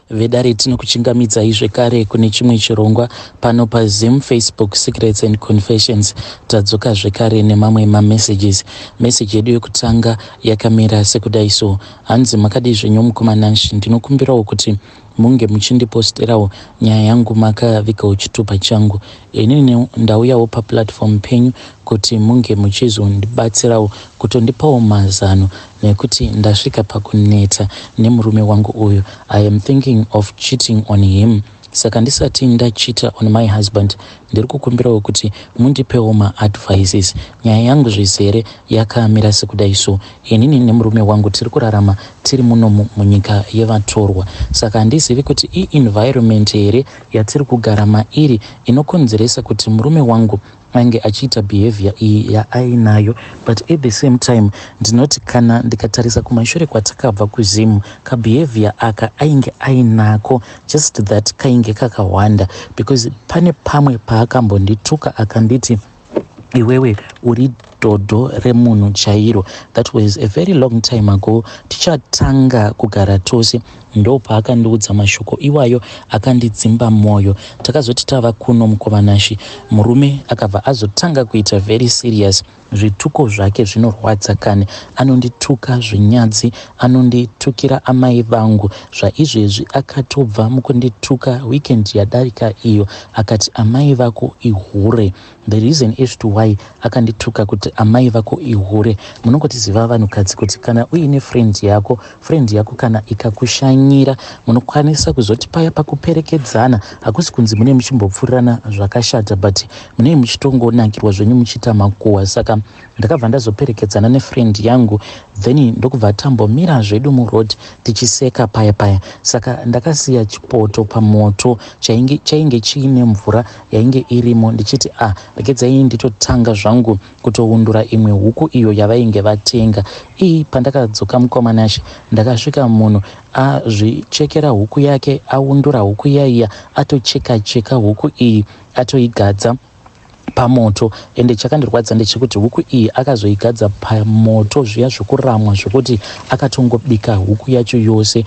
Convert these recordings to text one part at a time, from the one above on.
Vedare tinokuchingamidzai zvekare kune chimwe chirongwa pano paZim Facebook Secrets and Confessions. Tadzoka zvekare nemamwe mamessages. Message yedu yekutanga yakamira sekudai so. Hanzi makadii zvenyu mukoma Nash, ndinokumbirawo kuti munge muchindiposterawo nyaya yangu makavigawo chitupa changu. Inini ndauyawo paplatform penyu kuti munge muchizondibatsirawo kutondipawo mazano nekuti ndasvika pakuneta nemurume wangu uyu. I am thinking of cheating on him saka ndisati ndacheata on my husband ndiri kukumbirawo kuti mundipewo maadvices. Nyaya yangu zvizere yakamira sekudai so. Inini nemurume wangu tiri kurarama tiri munomu munyika yevatorwa saka handizivi kuti ienvironment here yatiri kugara mairi inokonzeresa kuti murume wangu ange achiita behavior iyi yaainayo. But at the same time ndinoti kana ndikatarisa kumashure kwatakabva kuZim, kabehavior aka ainge ainako, just that kainge kakawanda, because pane pamwe paakambondituka akanditi, "Iwewe uri dhodho remunhu chairo." That was a very long time ago, tichatanga kugara tose, ndo paakandiudza mashoko iwayo akandidzimba mwoyo. Takazoti tava kuno, mukoma Nashi, murume akabva azotanga kuita very serious. Zvituko zvake zvinorwadza kani. Anondituka zvinyadzi, anonditukira amai vangu. Zvaizvezvi akatobva mukundituka weekend yadarika iyo, akati, "Amai vako ihure." The reason as to why akandituka kuti amai vako ihure, munongotiziva vanhukadzi kuti kana uine friend yako, friend yako kana ikakushanyira, munokwanisa kuzoti paya pakuperekedzana, hakusi kunzi mune muchimbopfurirana zvakashata, but munee muchitongonakirwa zvenyu muchiita makuhwa. Saka ndakabva ndazoperekedzana nefriend yangu, then ndokubva tambomira zvedu muroad tichiseka paya paya. Saka ndakasiya chipoto pamoto chainge chiine mvura yainge irimo, ndichiti, "Ah, regedzai nditotanga zvangu kutoundura imwe huku iyo yavainge vatenga ii." Pandakadzoka, mukoma Nashe, ndakasvika munhu azvichekera huku yake, aundura huku yaiya, atocheka cheka huku iyi, atoigadza pamoto. Ende chakandirwadza ndechekuti huku iyi akazoigadza pamoto zviya zvekuramwa, zvokuti akatongobika huku yacho yose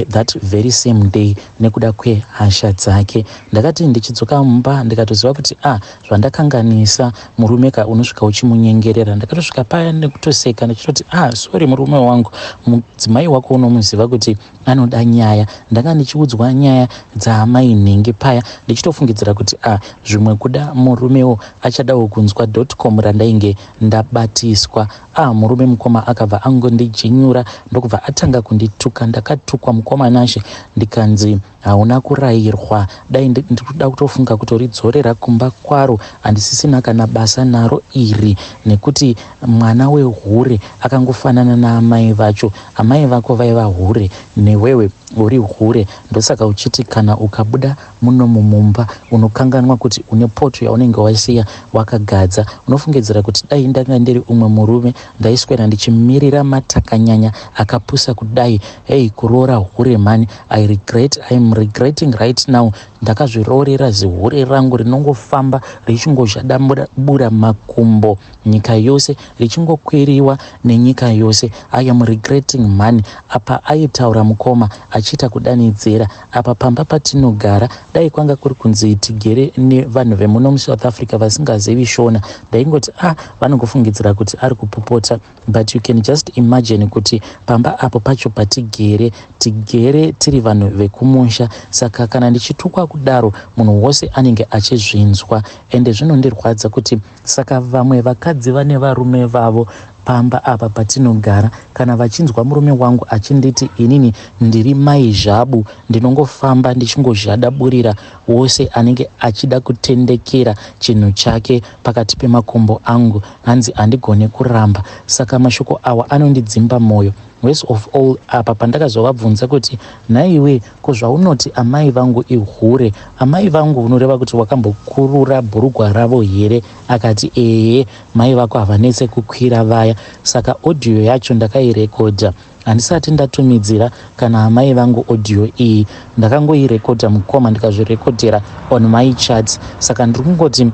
that very same day nekuda kwehasha dzake. Ndakati ndichidzoka mumba, ndikatoziva kuti, ah, zvandakanganisa murume ka, unosvika uchimunyengerera. Ndakatosvika paya nekutoseka ndichitoti, "Ah, sorry murume wangu, mudzimai wako unomuziva kuti anoda nyaya." Ndanga ndichiudzwa nyaya dzaamai nhingi paya, ndichitofungidzira kuti, ah, zvimwe kuda murumewo achadawo kunzwa com randainge ndabatiswa. Ah, murume, mukoma, akabva angondijinyura, ndokubva atanga kundituka. Ndakatukwa, mukoma Nashe, ndikanzi, "Hauna kurayirwa. Dai ndikuda kutofunga kutoridzorera kumba kwaro, handisisina kana basa naro iri, nekuti mwana wehure akangofanana naamai vacho. Amai vako vaiva hure, newewe uri hure. Ndosaka uchiti kana ukabuda munomu mumba unokanganwa kuti une poto yaunenge wasiya wakagadza. Unofungidzira kuti dai ndanga ndiri umwe murume, ndaiswera ndichimirira matakanyanya akapusa kudai? Hei, kuroora hure mani. I regret, I am regretting right now. Ndakazviroorera zihure rangu rinongofamba richingozhadabura makumbo nyika yose, richingokwiriwa nenyika yose. I am regretting mani." Apa aitaura, mukoma, achiita kudanidzira. Apa pamba patinogara, dai kwanga kuri kunzi tigere nevanhu vemuno muSouth Africa vasingazivi Shona, ndaingoti, ah, vanongofungidzira kuti ari kupopota. But you can just imagine kuti pamba apo pacho patigere, tigere tiri vanhu vekumusha. Saka kana ndichitukwa kudaro, munhu wose anenge achizvinzwa. Ende zvinondirwadza kuti saka vamwe vakadzi vane varume vavo pamba apa patinogara, kana vachinzwa murume wangu achinditi inini ndiri mai zvabu, ndinongofamba ndichingozhadaburira wose anenge achida kutendekera chinhu chake pakati pemakumbo angu, hanzi handigone kuramba. Saka mashoko awa anondidzimba mwoyo. Worst of all, apa pandakazovabvunza kuti, "Nhaiwe, ko zvaunoti amai vangu ihure, amai vangu unoreva kuti wakambokurura bhurugwa ravo here?" Akati, "Ehe, mai vako havanetse kukwira vaya." Saka audio yacho ndakairekodha. Handisati ndatumidzira kana amai vangu audio iyi. Ndakangoirekodha, mukoma, ndikazvirekodhera on my chats. Saka ndiri kungoti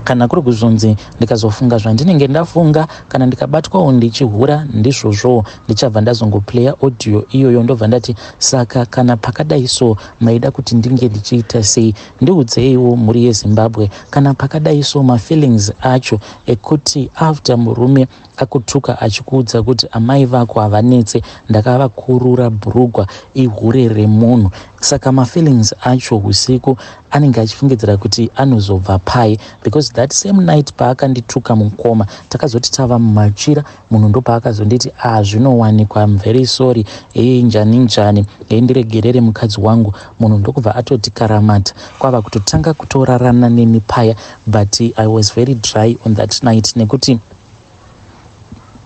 Kana kuri kuzonzi ndikazofunga zvandinenge ndafunga, kana ndikabatwawo ndichihura, ndizvozvowo, ndichabva ndazongoplaya audio iyoyo, ndobva ndati, "Saka kana pakadai so, maida kuti ndinge ndichiita sei? Ndiudzeiwo, mhuri yeZimbabwe." Kana pakadai so, mafeelings acho ekuti after murume akutuka achikuudza kuti amai vako havanetse, ndakavakurura bhurugwa, ihure remunhu, saka mafeelings acho usiku anenge achifungidzira kuti anozobva pai? Because that same night paakandituka, mukoma, takazoti tava mumachira, munhu ndopaakazonditi, "Ah, zvinowanikwa, I'm very sorry, ei, njani njani, ei, ndiregerere mukadzi wangu." Munhu ndokubva atoti karamata, kwava kutotanga kutorarana neni paya. But I was very dry on that night nekuti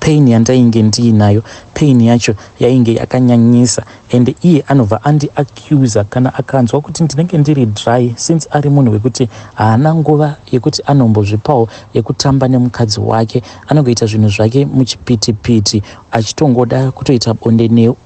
pain yandainge ndiinayo, pain yacho yainge yakanyanyisa. And iye anobva andiaccusa kana akanzwa kuti ndinenge ndiri dry, since ari munhu wekuti haana nguva yekuti anombozvipawo yekutamba nemukadzi wake. Anongoita zvinhu zvake muchipitipiti, achitongoda kutoita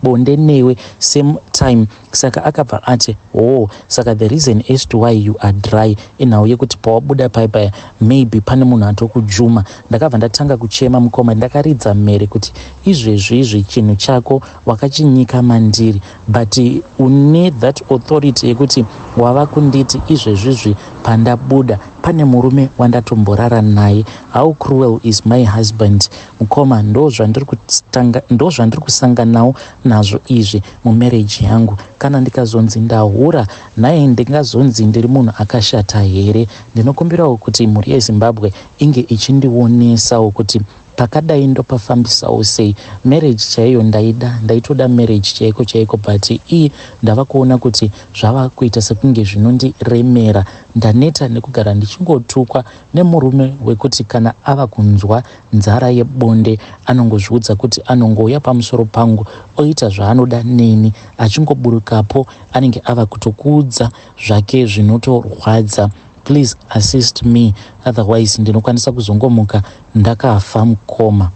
bonde newe same time. Saka akabva ati, "Oh, saka the reason as to why you are dry inhau yekuti pawabuda paipaya, maybe pane munhu atokujuma." Ndakabva ndatanga kuchema, mukoma, ndakaridza mhere kuti, "Izvezvizvi chinhu chako wakachinyika mandiri, but une that authority yekuti wava kunditi izvezvizvi pandabuda pane murume wandatomborara naye? How cruel is my husband?" Mukoma, ndo zvandiri kusanganawo nazvo izvi mumarriage yangu. Kana ndikazonzi ndahura naye, ndingazonzi ndiri munhu akashata here? Ndinokumbirawo kuti mhuri yeZimbabwe inge ichindionesawo kuti pakadai ndopafambisawo sei. Marriage chaiyo ndaida, ndaitoda marriage chaiko chaiko, but ii, ndava kuona kuti zvava kuita sekunge zvinondiremera. Ndaneta nekugara ndichingotukwa nemurume wekuti kana ava kunzwa nzara yebonde, anongozviudza kuti anongouya pamusoro pangu oita zvaanoda neni. Achingoburukapo, anenge ava kutokuudza zvake zvinotorwadza. Please assist me, otherwise ndinokwanisa kuzongomuka ndakafa, mukoma.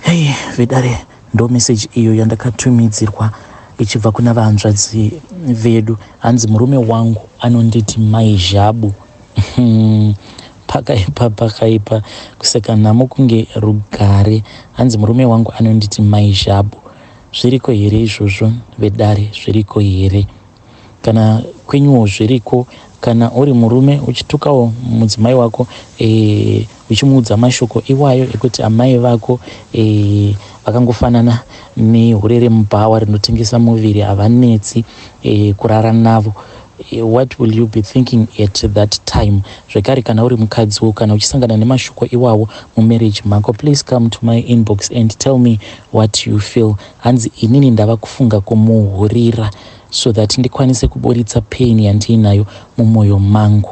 Hei, vedare, ndo meseji iyo yandakatumidzirwa ichibva kuna vahanzvadzi vedu. Hanzi, "Murume wangu anonditi Mai Zhabu." Pakaipa, pakaipa. Kuseka nhamo kunge rugare. Hanzi, "Murume wangu anonditi Mai Zhabu." Zviriko here izvozvo, vedare? Zviriko here? Kana kwenyuwo zviriko, kana uri murume uchitukawo mudzimai wako, uchimuudza mashoko iwayo ekuti amai vako vakangofanana nehure remubhawa rinotengesa muviri, havanetsi kurara navo, what will you be thinking at that time? Zvekare, kana uri mukadziwo, kana uchisangana nemashoko iwawo mumarriage mako, please come to my inbox and tell me what you feel. Hanzi, "Inini ndava kufunga kumuhurira so that ndikwanise kuburitsa pain yandiinayo mumwoyo mangu."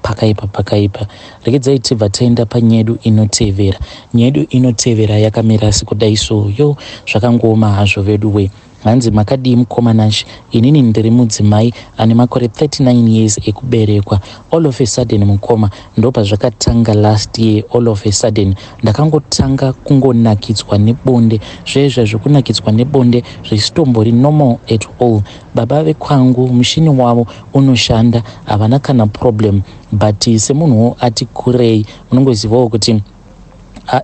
Pakaipa, pakaipa. Regedzai tibva taenda panyedu inotevera. Nyedu inotevera yakamira sekudai so. Yo, zvakangooma hazvo vedu we. Hanzi, "Makadii, mukoma Nash? Inini ndiri mudzimai ane makore 39 years ekuberekwa. All of a sudden, mukoma, ndopazvakatanga last year. All of a sudden ndakangotanga kungonakidzwa nebonde, zvezve zvekunakidzwa nebonde zvisitombori normal at all. Baba vekwangu mushini wavo unoshanda, havana kana problem, but semunhuwo ati kurei, unongozivawo kuti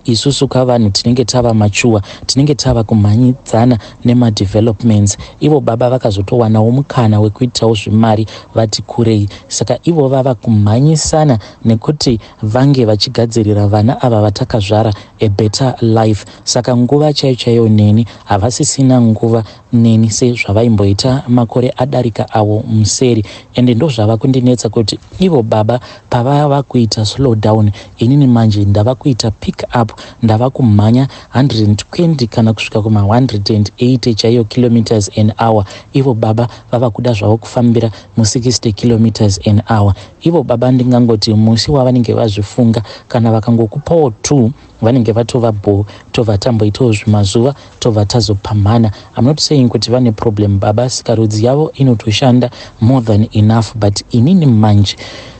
isusu kavanhu tinenge tava mature, tinenge tava kumhanyidzana nemadevelopments. Ivo baba vakazotowanawo mukana wekuitawo zvimari vati kurei, saka ivo vava kumhanyisana nekuti vange vachigadzirira vana ava vatakazvara a better life. Saka nguva chaiyo chaiyo neni havasisina nguva neni sezvavaimboita makore adarika awo museri. Ende ndozvava kundinetsa kuti ivo baba pavava kuita slow down, inini manje ndava kuita pick up, ndava kumhanya 120 kana kusvika kuma180 chaiyo kilometers an hour. Ivo baba vava kuda zvavo kufambira mu60 kilometers an hour. Ivo baba ndingangoti musi wavanenge vazvifunga, kana vakangokupawo 2, vanenge vatova bo, tobva tamboitawo zvimazuva, tobva tazopamhana. I'm not saying kuti vane problem baba, sikarudzi yavo inotoshanda more than enough, but inini manje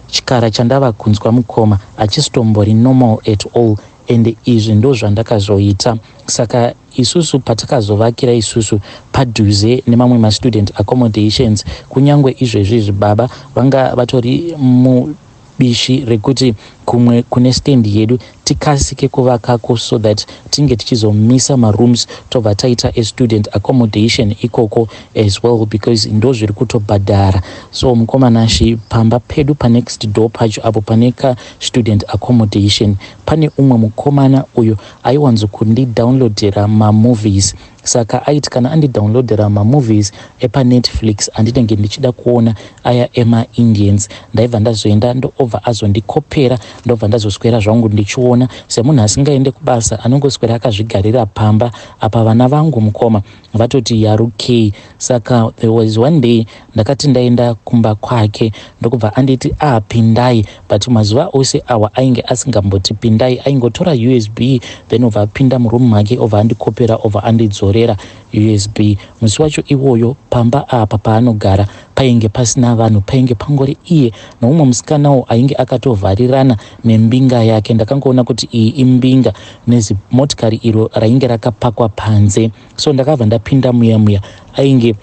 chikara chandava kunzwa, mukoma, hachisitombori normal at all. Ende izvi ndo zvandakazoita. Saka Isusu patakazovakira isusu padhuze nemamwe mastudent accommodations, kunyangwe izvezvi izvi baba vanga vatori mubishi rekuti kumwe kune stand yedu tikasike kuvakako so that tinge tichizomisa marooms, tobva taita astudent accommodation ikoko as well, because ndo zviri kutobhadhara. So mukomanashi, pamba pedu panext door pacho apo pane kastudent accommodation, pane umwe mukomana uyo aiwanzokundidownloadera mamovies. Saka aiti kana andidownloadera mamovies epaNetflix andinenge ndichida kuona aya emaIndians, ndaibva ndazoenda, ndoobva azondikopera, ndobva ndazoswera zvangu ndichiona semunhu asingaende kubasa, anongoswera akazvigarira pamba apa. Vana vangu, mukoma, vatoti yarukei. Saka there was one day ndakati ndaenda kumba kwake, ndokubva anditi, "Apindai." Ah, but mazuva ose awa ainge asingamboti pindai, aingotora USB, then obva apinda murumu make, obva andikopera, obva andidzorera USB. Musi wacho iwoyo, pamba apa paanogara painge pasina vanhu, painge pangori iye noumwe musikanawo ainge akatovharirana nembinga yake. Ndakangoona kuti iyi imbinga nezimotikari iro rainge rakapakwa panze. So ndakabva ndapinda muya muya, ainge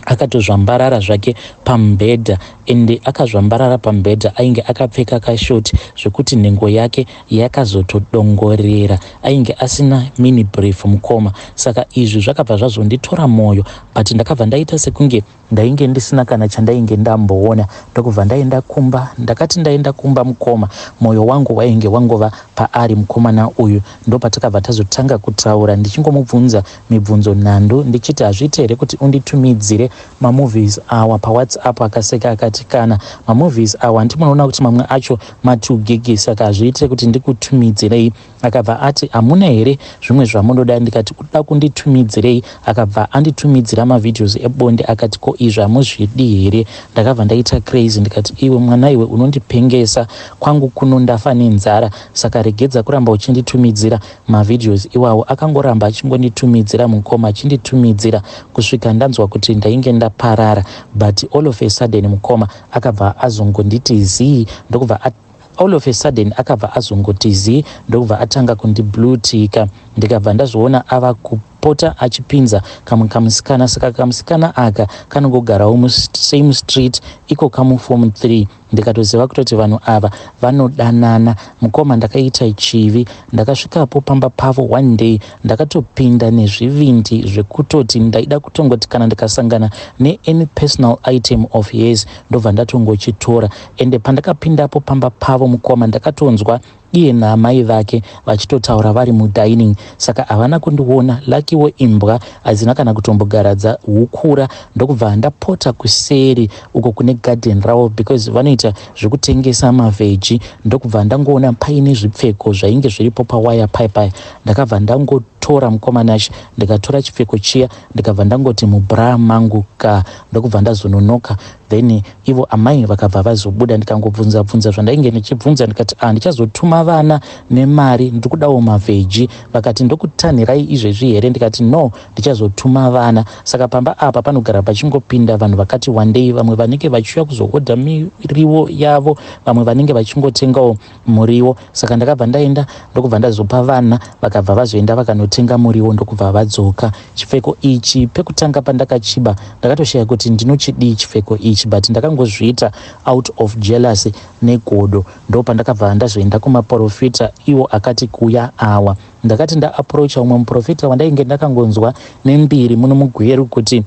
akatozvambarara zvake pamubhedha, ende akazvambarara pamubhedha ainge akapfeka kashort zvekuti nhengo yake yakazotodongorera. Ainge asina mini brief, mukoma. Saka izvi zvakabva zvazonditora mwoyo, but ndakabva ndaita sekunge ndainge ndisina kana chandainge ndamboona, ndokubva ndaenda kumba. Ndakati ndaenda kumba, mukoma, mwoyo wangu wainge wangova paari mukomana uyu. Ndopatakabva tazotanga kutaura, ndichingomubvunza mibvunzo nhando, ndichiti, "Hazviiti here kuti unditumidzire mamovies awa paWhatsApp?" Akaseka akati, "Kana mamovies awa, ndimunoona kuti mamwe acho ma2 gig, saka hazviite kuti ndikutumidzirei." Akabva ati, "Hamuna here zvimwe zvamunoda?" Ndikati, "Uda kunditumidzirei?" Akabva anditumidzira mavideos ebonde. Akati, "Ko izvi hamuzvidi here?" Ndakabva ndaita crazy, ndikati, "Iwe mwana iwe, unondipengesa. Kwangu kuno ndafa nenzara, saka regedza kuramba uchinditumidzira mavideos iwawo." Akangoramba achingonditumidzira, mukoma, achinditumidzira kusvika ndanzwa kuti ndainge ndaparara. But all of a sudden, mukoma, akabva azongonditi zii, ndokubva all of a sudden akabva azongoti zii, ndokubva atanga kundibluetika. Ndikabva ndazviona ava kupota achipinza kamwe kamusikana. Saka kamusikana aka kanongogarawo musame street iko, kamuform 3. Ndikatoziva kutoti vanhu ava vanodanana. Mukoma, ndakaita chivi. Ndakasvikapo pamba pavo one day, ndakatopinda nezvivindi zvekutoti ndaida kutongoti kana ndikasangana neany personal item of his, ndobva ndatongochitora. Ende pandakapindapo pamba pavo, mukoma, ndakatonzwa iye naamai vake vachitotaura vari mudining, saka havana kundiona. Lakiwo imbwa hadzina kana kutombogara dzahukura. Ndokubva ndapota kuseri uko kune garden ravo, because vanoita zvekutengesa maveggie. Ndokubva ndangoona paine zvipfeko zvainge zviripo pawaya paipai. Ndakabva ndangotora, mukomanashi, ndikatora chipfeko chiya, ndikabva ndangoti mubra mangu ka, ndokubva ndazononoka. Then ivo amai vakabva vazobuda, ndikangobvunza bvunza zvandainge ndichibvunza. Ndikati, "Ah, ndichazotuma vana nemari, ndiri kudawo maveggie." Vakati, "Ndokutanhirai izvezvi here?" Ndikati, "No, ndichazotuma vana." Saka pamba apa panogara pachingopinda vanhu vakati wandei, vamwe vanenge vachiuya kuzohodha miriwo yavo, vamwe vanenge vachingotengawo muriwo. Saka ndakabva ndaenda, ndokubva ndazopa vana, vakabva vazoenda vakanotenga muriwo, ndokubva vadzoka. Chipfeko ichi, pekutanga pandakachiba, ndakatoshaya kuti ndinochidii chipfeko ichi, but ndakangozviita out of jealousy negodo. Ndo pandakabva ndazoenda kumaprofita iwo akati kuya awa. Ndakati ndaapproacha umwe muprofita wandainge ndakangonzwa nembiri muno muGweru kuti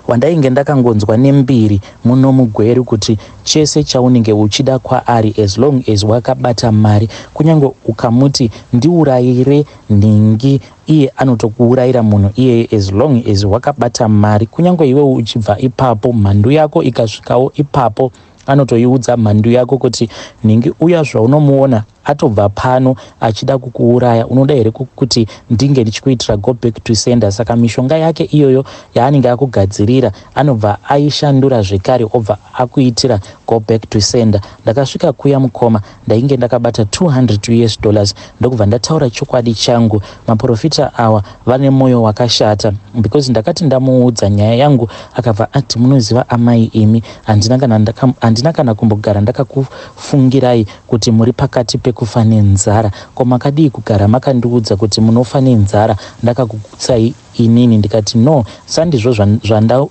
wandainge ndakangonzwa nembiri muno muGweru kuti chese chaunenge uchida kwaari, as long as wakabata mari, kunyange ukamuti ndiurayire nhingi, iye anotokuurayira munhu iyeye, as long as wakabata mari. Kunyange iwe uchibva ipapo, mhandu yako ikasvikawo ipapo, anotoiudza mhandu yako kuti nhingi uya zvaunomuona atobva pano achida kukuuraya, unoda here kuti ndinge ndichikuitira go back to sender? Saka mishonga yake iyoyo yaanenge akugadzirira, anobva aishandura zvekare, obva akuitira Go back to sender. Ndakasvika kuya mukoma, ndainge ndakabata 200 US dollars, ndokubva ndataura chokwadi changu. Maprofita awa vane mwoyo wakashata, because ndakati ndamuudza nyaya yangu, akabva ati, "Munoziva amai imi, handina kana kumbogara ndakakufungirai kuti muri pakati pekufa nenzara. Ko makadii kugara makandiudza kuti munofa nenzara, ndakakukutsai inini?" Ndikati, "No, sandizvo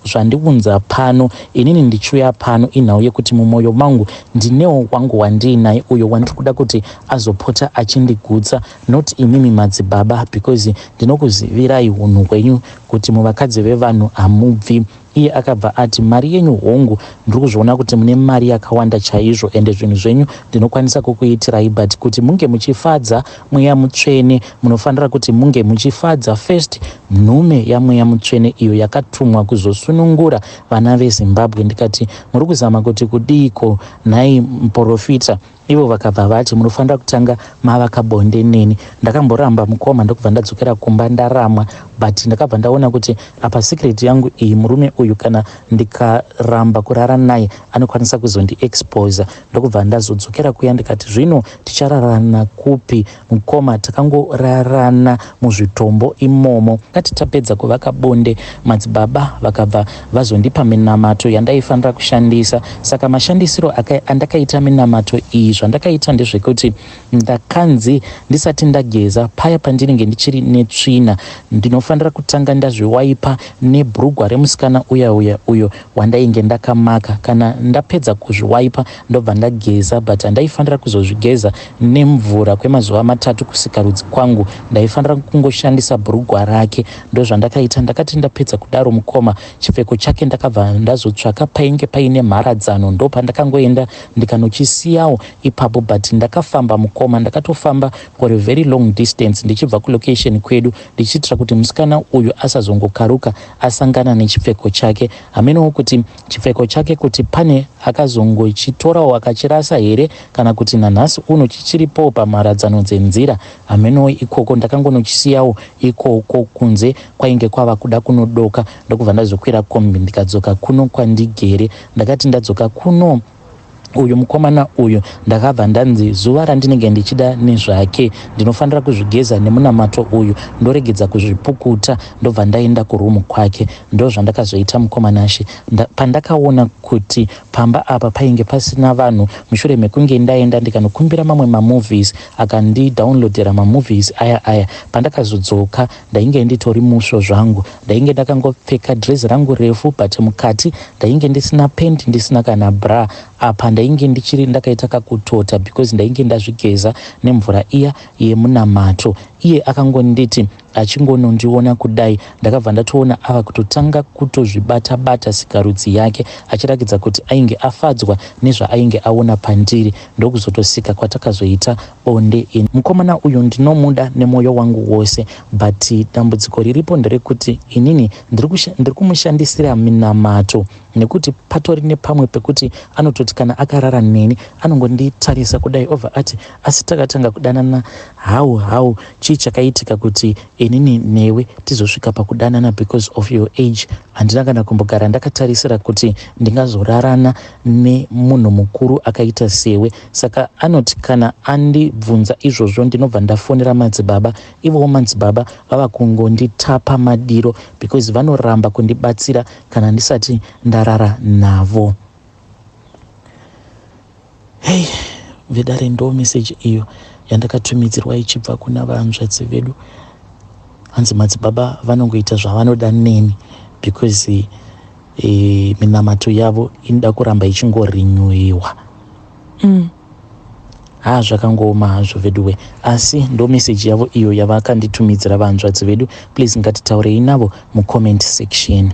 zvandiunza pano. Inini ndichiuya pano inhau yekuti mumwoyo mangu ndinewo wangu wandiinaye, uyo wandiri kuda kuti azopota achindigutsa, not imimi madzibaba, because ndinokuzivirai unhu hwenyu kuti muvakadzi vevanhu hamubvi." Iye akabva ati, "Mari yenyu, hongu, ndiri kuzviona kuti mune mari yakawanda chaizvo, ende zvinhu zvenyu ndinokwanisa kukuitirai, but kuti munge muchifadza Mweya Mutsvene, munofanira kuti munge muchifadza first nhume yaMweya Mutsvene iyo yakatumwa kuzosunungura vana veZimbabwe." Ndikati, "Muri kuzama kuti kudiiko nhai muprofita?" Ivo vakabva vati, "Munofanira kutanga mavaka bonde neni." Ndakamboramba mukoma, ndokubva ndadzokera kumba ndaramwa, but ndakabva ndaona kuti apa secret yangu iyi, murume uyu kana ndikaramba kurara naye anokwanisa kuzondiexposa. Ndokubva ndazodzokera kuya, ndikati, "Zvino tichararana kupi mukoma?" Takangorarana muzvitombo imomo. Kati tapedza kuvaka bonde, madzibaba vakabva vazondipa minamato yandaifanira kushandisa. Saka mashandisiro andakaita minamato iyi, zvandakaita ndezvekuti ndakanzi ndisati ndageza, paya pandinenge ndichiri netsvina, ndinofanira kutanga ndazviwaipa nebhurugwa remusikana uya uya uyo wandainge ndakamaka. Kana ndapedza kuzviwaipa, ndobva ndageza, but handaifanira kuzozvigeza nemvura kwemazuva 3 kusikarudzi kwangu. Ndaifanira kungoshandisa bhurugwa rake. Ndozvandakaita. Ndakati ndapedza kudaro mukoma, chipfeko chake ndakabva ndazotsvaka painge paine mharadzano, ndo pandakangoenda ndikanochisiyao ipapo. But ndakafamba mukoma, ndakatofamba for a very long distance ndichibva kulocation kwedu, ndichiitira kuti musikana uyu asazongokaruka asangana nechipfeko chake. Hamenowo kuti chipfeko chake kuti pane akazongochitorawo akachirasa here, kana kuti nanhasi uno chichiripowo pamharadzano dzenzira. Hamenowo ikoko, ndakangonochisiyawo ikoko. Kunze kwainge kwava kuda kunodoka, ndokubva ndazokwira kombi, ndikadzoka kuno kwandigere. Ndakati ndadzoka kuno, uyu mukomana uyu ndakabva ndanzi zuva randinenge ndichida nezvake, ndinofanira kuzvigeza nemunamato uyu, ndoregedza kuzvipukuta, ndobva ndaenda kurumu kwake. Ndo zvandakazoita mukomanashe. Pandakaona kuti pamba apa painge pasina vanhu, mushure mekunge ndaenda ndikanokumbira mamwe mamovies, akandidownloadera mamovies aya aya, pandakazodzoka ndainge nditori musvo zvangu. Ndainge ndakangopfeka dresi rangu refu, but mukati ndainge ndisina pant, ndisina kana bra. Apa ndainge ndichiri ndakaita kakutota because ndainge ndazvigeza nemvura iya yemunamato. Iye akangonditi achingonondiona kudai, ndakabva ndatoona ava kutotanga kutozvibata bata sikarudzi yake, achirakidza kuti ainge afadzwa nezvaainge aona pandiri. Ndokuzotosika kwatakazoita bonde. Ini mukomana uyu ndinomuda nemwoyo wangu wose, but dambudziko riripo nderekuti inini ndiri kumushandisira minamato, nekuti patori nepamwe pekuti anototi kana akarara neni, anongonditarisa kudai, obva ati, "Asi takatanga kudanana how? Chii chakaitika kuti inini newe tizosvika pakudanana? Because of your age, handina kana kumbogara ndakatarisira kuti ndingazorarana nemunhu mukuru akaita sewe." Saka anoti kana andibvunza izvozvo, ndinobva ndafonera madzibaba. Ivowo madzibaba vava kungonditapa madiro because vanoramba kundibatsira kana ndisati ndarara navo. Hei vedare, ndo meseji iyo yandakatumidzirwa ichibva kuna vanzvadzi vedu. Hanzi madzibaba vanongoita zvavanoda neni because minamato yavo inoda kuramba ichingorinyoiwa. Ha, zvakangooma hazvo veduwe, asi ndo meseji yavo iyo yavakanditumidzira vanzvadzi vedu. Please, ngatitaurei navo mucomment section.